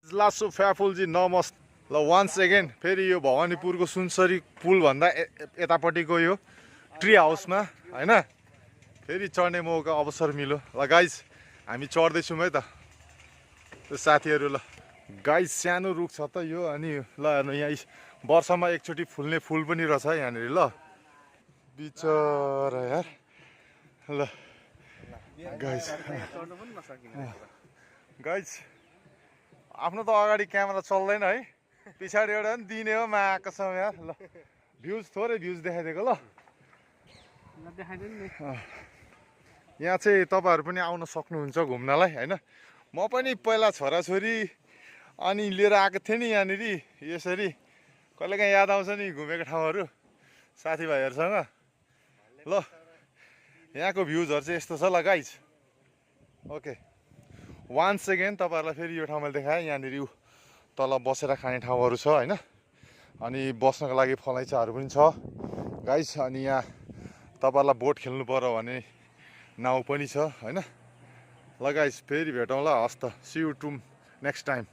लासु फ्याफुलजी नमस्ते। ल once again फेरि यो भवानीपुरको सुनसरी पुलभन्दा यतापट्टिको यो ट्री हाउसमा होइन फेरि चढ्ने मौका अवसर मिल्यो। ल गाइज हामी चढ्दैछौँ है त त्यो साथीहरू। ल गाइज सानो रुख छ त यो, अनि ल यहाँ वर्षमा एकचोटि फुल्ने फुल पनि रहेछ यहाँनिर। ल बिचरा यार। ल गाइज गाइज आफ्नो त अगाडि क्यामेरा चल्दैन है, पछाडि एउटा पनि दिने हो माको छ यार। ल थोरै भ्युज देखाइदिएको। ल यहाँ चाहिँ तपाईँहरू पनि आउन सक्नुहुन्छ घुम्नलाई होइन। म पनि पहिला छोराछोरी अनि लिएर आएको थिएँ नि यहाँनिर यसरी, कहिलेकाहीँ याद आउँछ नि घुमेको ठाउँहरू साथीभाइहरूसँग। ल यहाँको भ्युजहरू चाहिँ यस्तो छ। ल गाइज ओके वान्स अगेन तपाईँहरूलाई फेरि यो ठाउँ मैले देखाएँ। यहाँनिर तल बसेर खाने ठाउँहरू छ होइन, अनि बस्नको लागि फलैचाहरू पनि छ गाइज। अनि यहाँ तपाईँहरूलाई बोट खेल्नु पर्यो भने नाउ पनि छ होइन। ल गाइज फेरि भेटौँ ल, हस् त, see you to next time.